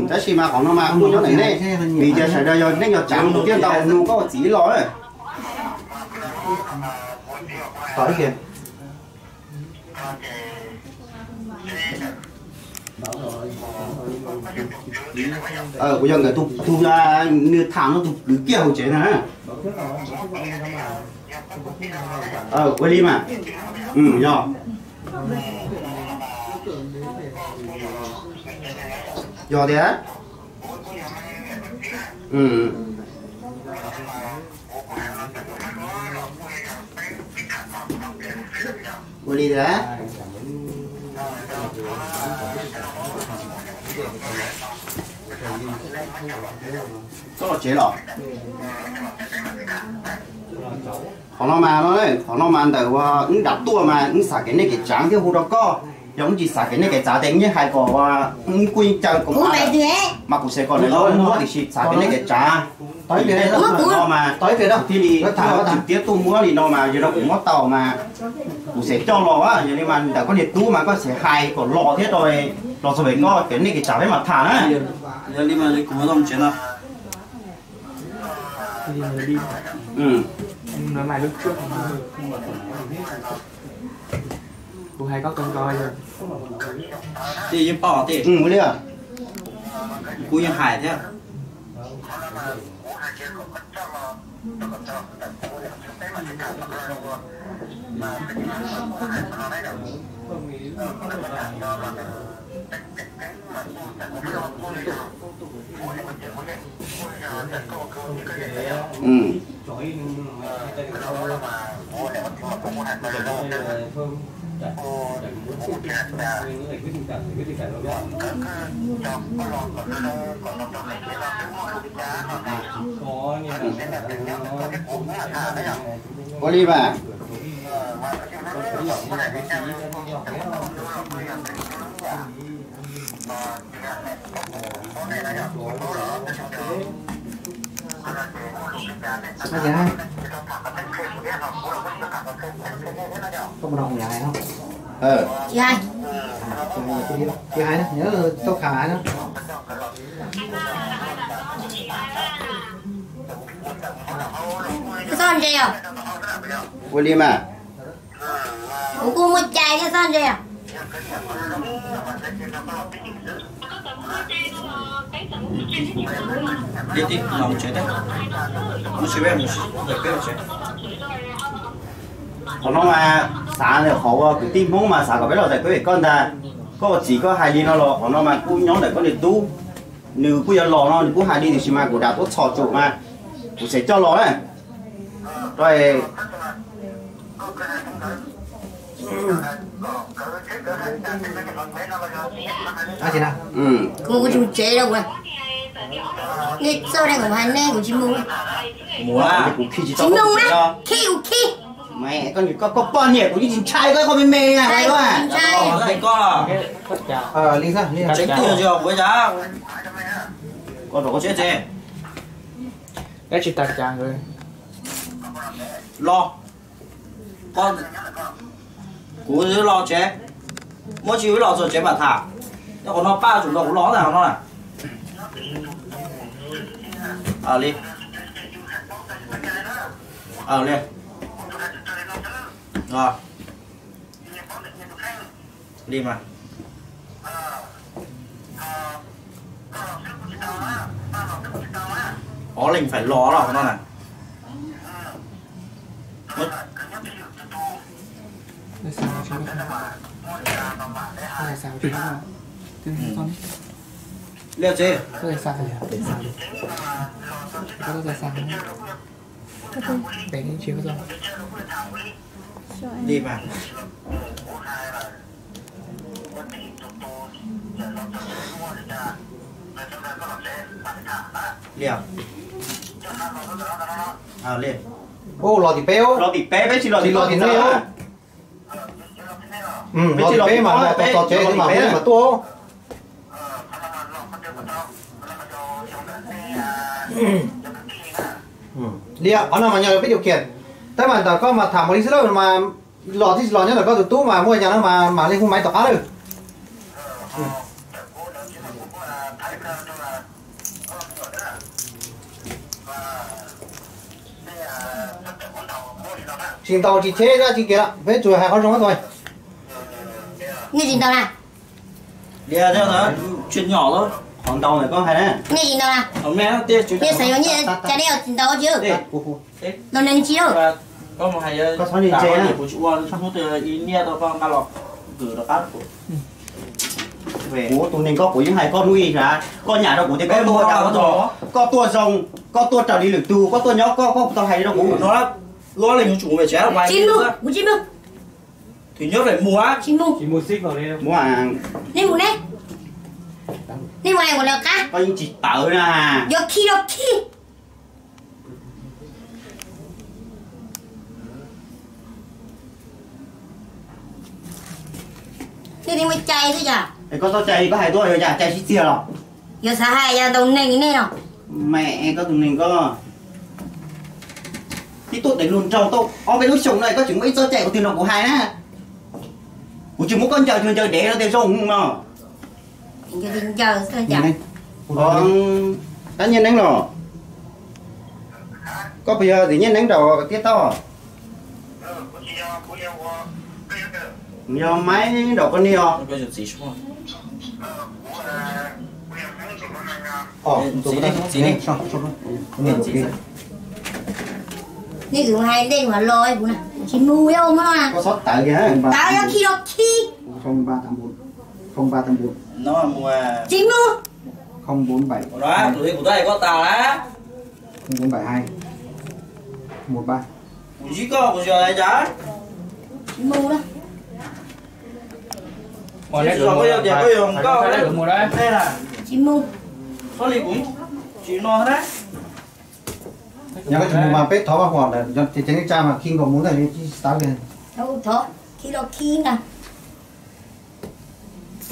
Tab sis mas qhov no mas kuj nyob ntawm nej, vim tias sawv daws yog nej yog tsav mus thiaj tau nug koj ua txiv los. Kuv yog nkawd tus, nws tham no tus kwv kiag hauv tsev na. Ua li mas, yog, yog tias, ua li tias, txhob los tsev los. Qhov no mas, qhov no mas ntawm uas wb nram tuaj mas wb xav kev nej kev tsav thiaj hu rau koj. Yog wb tsis xav kev nej kev tsav ces wb yeej hais kom wb kuj yeej caw kom, mas kuv xav kom lawv muab tiam sis xav kev nej kev tsav. Tau ib pliag no mas thiaj li tuaj tsis tiab tuaj muab li no mas yog no kuv muab tau mas kuv xav coj los. Yog li mas ntawm koj niag tub mas koj xav hais kom los thiab rau, los txog pem koj kev nej kev tsav peb mam tham na. Yog li mas kuv muab tau tsev no. Kuv hais koj kawg nkaus. Tij yeej paub tij, kuv yeej hais thiab. Ua li mas. Tsis hais, tsis hais, txhob kham hais na. Koj txhob ntse os. Ua li mas. Kuv kuj muaj cai thiab, txhob ntse os. Qhov no mas xav ntawm qhov uas kwv tij Hmoob mas xav kom peb los txais peb pem koj ntag. Koj ua txiv koj hais li no los qhov no mas kuj nyob ntawm koj niag tub. Nws kuj yuav los no nws kuj hais li tiam sis mas kuv dam tuaj txhom tsum mas kuv xav coj los na. Kuv, kuv tsev rau kuv, nej txoj dab kuv hais nej kuv tsis mus. Tsis mus na, khi kuv khi. Koj poj niam kuv yeej tsis ntshai koj, koj me me na. Los, kuv los tsev, muab tsis wb los txog tsev mam tham. Nyob qhov no pab tsum nrog kuv los ntag qhov no na. Li, li, li mas. Ob leeg faim los los no na. Liaj tsev. Li mas. Li. Ua los tim peb, los tim peb, peb tsis los tim nej. Los tim peb mas los txog tsev mas peb mam tuaj. Li, qhov no mas yog peb yuam khiam. Tab mas ntawm koj mas tham mus li xwb lawm mas los tib si los nyob ntawm koj tus tub mas muaj cas no mas mam li hu maiv tom qab lawm. Tsis ntaus tsis cheb dab tsi kiag, peb tsuas hais qhov zoo tus. Nej tsis ntaus na? Qhov ntau ntawm koj hais na. Nej tsis ntaus na? Nej xav yuav nyiaj cas nej tsis ntaus tsis. Los neeg tsis. Koj txhob ntse ntse na. Kuv tus neeg koj, kuv yeej hais koj hnub ib sas, koj nyam rau kuv tias koj tuaj tau, koj tuaj zoo, koj tuaj raws li lwm tus, koj tuaj nyob koj, koj tau hais rau kuv. Tsis mus, kuv tsis mus. Tsis mus. Nej mus ne. Nej mus hais ua lawv qab. Koj yeej tsis tawv na. Yuav khi los khi. Nej mus cai xwb cas. Es koj txhob cai li, koj hais tuaj yuav cas, cai sib txiag los? Yuav xav hais yog ntaus neeg nej no. Mẹ koj tus neeg koj. Tib tuaj tes luag nraug tau ob peb lub xyoo no koj tseem muaj ib txoj cai ua twg nrog kuv hais na. Kuv tsis muab koj ncaws cuag ncaws dev no tias zoo no. Dab Nyiaj Neeb los? Koj puas yog txiv Nyiaj Neeb nraum Tiab Tauj? Yog Maiv nraum koj niag os. Nej hais ntej kuv los kuv tsis mus, koj txhob tawv kiag, tawv los khi los khi. Tsis mus. Kuv tau hais koj tas lawm. Kuv ntsib koj kuv tsis hais cas. Tsis mus na. Koj yog tias koj yuav mus koj, tsis mus. Txhob li kuv tsis no na. Yog koj tsis mus mas peb thov Vaj Huam ntawm ces ceev tsa mas khi nkaus mus ntag, tsis tawv li. Thov khi los khi ntag.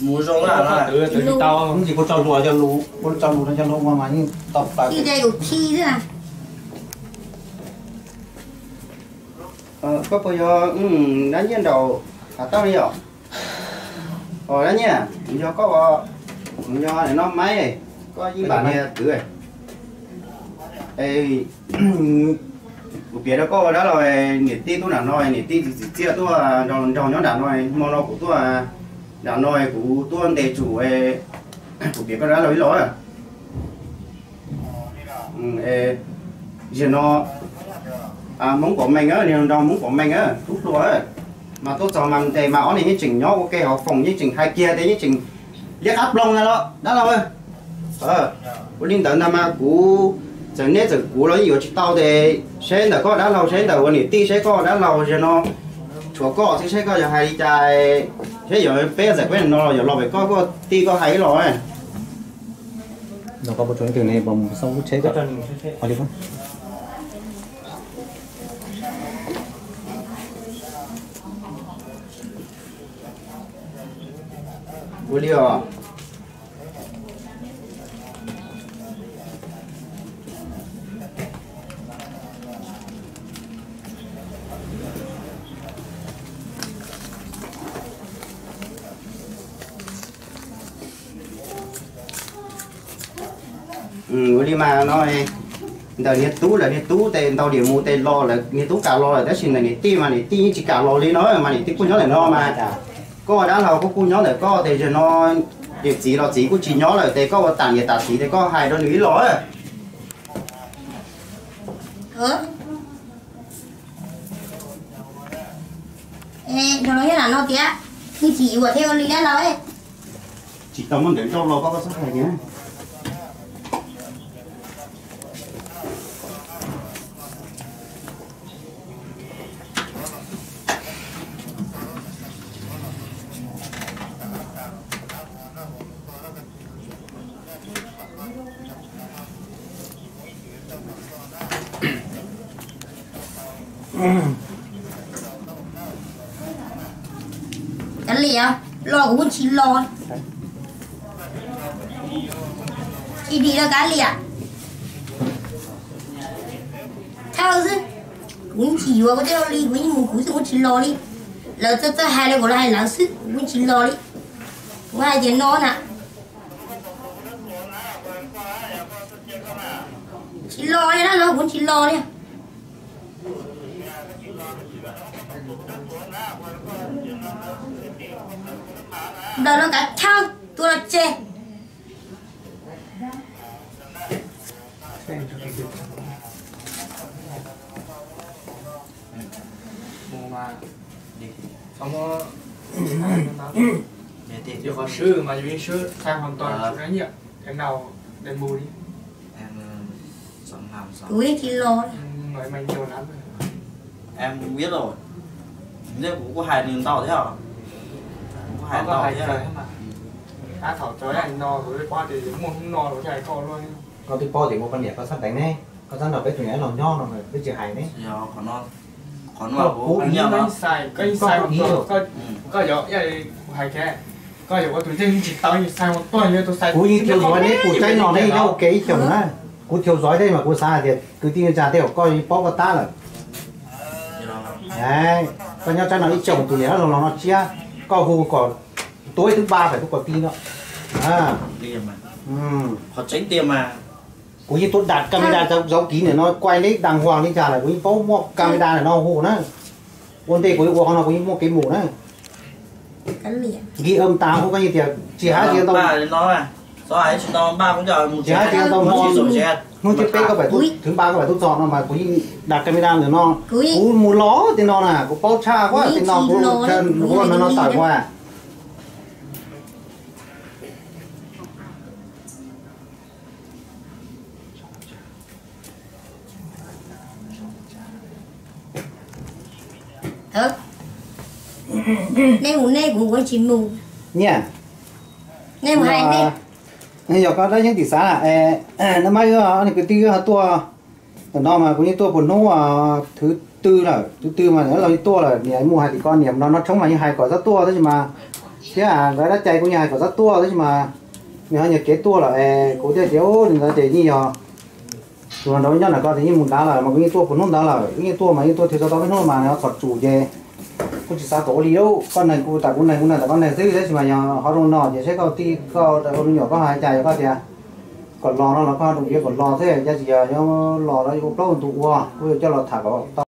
Mus zoo na. Tsis tau, kuv tso lus, kuv tso lus no coj los ua mas yeej tau plaws. Koj puas yog Dab Nyiaj nraum Hav Tauj li os? Os Dab Nyiaj, yog koj, yog no Maiv, koj ib npam niag kwv. Kuv piav rau koj ua dab laug, niam tij tuaj nram no, niam tij txiv txiaj tuaj nraug nyob nram no, hmo no kuv tuaj nram no, kuv tuaj ntes tsum, kuv piav koj dab laug ib los. Zaum no Hmoob Pom Meej, niag nraug Hmoob Pom Meej tub hluas mas tuaj txog mas ntes mas ob niag yeej tseem nyob ua ke hauv foom, yeej tseem hais kiag tias yeej tseem liab qab ploog na los dab laug. Ua li ntawd ntag mas kuv txawm neb txawm kuv los yeej yuav tsis tau tes seb ntawm koj dab laug, seb ntawm ua niam tij, seb koj dab laug zaum no tshuav koj xwb, seb koj yuav hais li cas, seb yuav peb txawm peb no los yuav los pem koj, koj tij koj hais ib los. Ua li os. Ua li mas no, ntawm niag tub lawm, niag tub tes ntaus diam mus tes los lawm, niag tub kam los lawm, tab sis ntawm niam tij mas niam tij yeej tsis kam los li no, mas niam tij kuj nyob ntawm no mas. Koj dab laug koj kuj nyob ntawm koj, tes zaum no niam txiv los txiv kuj tsis nyob lawm, tes koj ua tam niam tam txiv tes koj hais rau nws ib los. Nraug no nyob nram no tiag, yeej tsis yuam thiab ua li dab laug. Tsis tau muaj ntawv nrauj los koj, koj txhob hais tiag. Kav liam, los kuv kuj tsis los. Tsis dim los kav liam. Thawj xwb, kuv yeej tsis yuav, kuv tej li kuv yeej mus kuv xwb, kuv tsis los li. Lawv txawj txawj hais li kuv los hais lawv xwb, kuv yeej tsis los li. Kuv hais tias no na, Tsis los li na, no kuv tsis los li. Ntawm no kav chawj tua los tseg. Mus mas, txhob muab, yog qhov swb mas yus yeej swb, txhais hos tos tsuas nyiaj, es nau, es mus li. Kuv ib tsis los. Em biết rồi. Neb kuv kuj hais nws ntau thiab. Kuv kuj hais ntau thiab. Tab thaum txog no kuv twb paub tias muaj hnub no los hais koj luaj. Koj twb paub tias muaj poj niam koj txhob deev ne, koj txhob nrog peb tus niam los nyob no peb tsis hais ne. Qhov no kuv yeej xais, koj yeej xais, koj yuav hais tias koj yuav ua tus yeej tsis tau, yeej xais ua tuag, yog tus xais. Kuv yeej theo dõi neb tus tsaib no neb nyob ua ke ib xyoos na. Kuv theo dõi tej mas kuv xav hais tias kwv tij neej tsa tej zaum koj yeej paub koj tab lawm. Koj nyob tsaib no ib xyoos tus niam hlob los no tshiab, koj hu kom tuaj ib tug npa pem tus kom ti no. Kuv yeej tuaj dam camera zauv kiv ntawm no, kuaj neb đàng hoàng li cas lawm, kuv yeej paub muaj camera ntawm no hu na. Ua ntej kuv yuav ua qhov no kuv yeej muaj kev mus na. Ghi âm tas hu koj yeej tias tsis hais tias ntau, tsis hais tias ntau hmo, hnub thib peb koj pem, thib npa koj pem tuaj txog no mas kuv yeej dam camera ntawm no, kuv mus los tej no na, kuv paub tshaj kuv tej no, kuv ua no no tawm kuv. Nej mus nej, kuv kuv tsis mus. Nyiaj, nej mus hais nej. Yog koj dab yeeb tim xav, nag hmo wb ob niag kwv tij wb ho tuaj ntawm no mas kuv yeej tuaj puas hnub thứ tư lawm, thứ tư mas los yeej tuaj lawm, niam mus hais tim koj niam no no tshoob mas yeej hais kom txhob tuaj tab sis mas thiab lawv dab cai kuj yeej hais kom txhob tuaj tab sis mas nws ho nyiag kev tuaj lawm es kuv thiaj tias ub li ntawd ces yeej yog tus hluas nraug nyob ntawm ko ces yeej mus nrad lawm mas kuv yeej tuaj puas hnub ntawd lawm, wb yeej tuaj mas yeej tuaj thwv tau tau peb hnub mas nws ho txhom tsum ces kuj tsis xav kom ua li lauj. Koj neeg kuj tas kuv neeg, kuv neeg tas koj neeg xwb tab sis mas yog ho zoo no ces saib koj tij koj ua me nyuam koj hais cas, yog koj tias kom los no los koj ho zoo tias kom los xwb, cas tsis yog los los yuav ua plaub ua ntug ua, kuj yuav coj los tham kom tau.